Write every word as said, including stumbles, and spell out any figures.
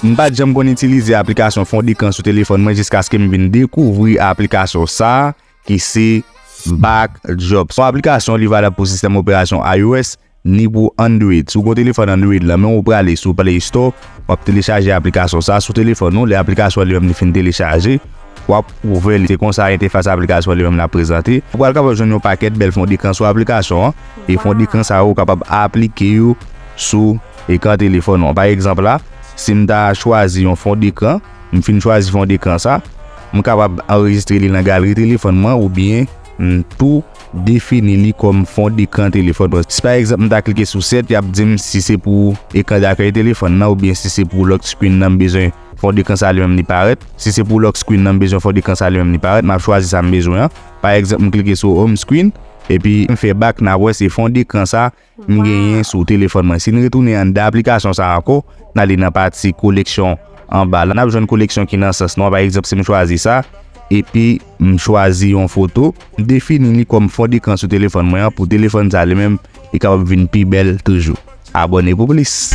M pa t janm konn itilize aplikasyon fon dekran sou telefòn mwen jiskaske m vin dekouvri aplikasyon sa a ki se Backdrop. Se yon aplikasyon li valab pou sistèm operasyon iOS ni pou Android. Si w gen yon telefòn Android la, men ou prale sou Play Store, w ap telechaje aplikasyon sa a sou telefòn ou. Lè aplikasyon an li menm li fin telechaje, w ap ouvè li. Se konsa entèfas aplikasyon an li menm l ap prezante. Ou pral kapab jwenn yon pakèt bèl fon dekran sou aplikasyon an. E fon dekran sa yo, ou kapab aplike yo sou ekran telefòn ou. Pa egzanp la, si m ta chwazi yon fon dekran, m fin chwazi fon dekran sa, m kapab anrejistre li nan galri telefòn mwen oubyen m tou defini li kòm fon dekran telefòn mwen. Si pa egzanp m ta klike sou sèt, y ap di m si se pou ekran dakèy telefòn nan oubyen si se pou lock screen nan m bezwen fon dekran sa li menm li parèt. Si se pou lock screen nan m bezwen fon dekran sa li menm li parèt, m ap chwazi sa m bezwen an. Pa egzanp, m klike sou home screen, epi m fè back, n ap wè se fon dekran sa m genyen sou telefòn mwen. Si n retounen anndan aplikasyon sa ankò, n ale nan pati koleksyon anba la. N ap jwenn koleksyon ki nan sans nou an. Pa egzanp, si m chwazi sa, epi m chwazi yon foto, m defini li kòm fon dekran sou telefòn mwen an pou telefòn sa li menm li kapab vin pi bèl toujou. Abòne pou plis.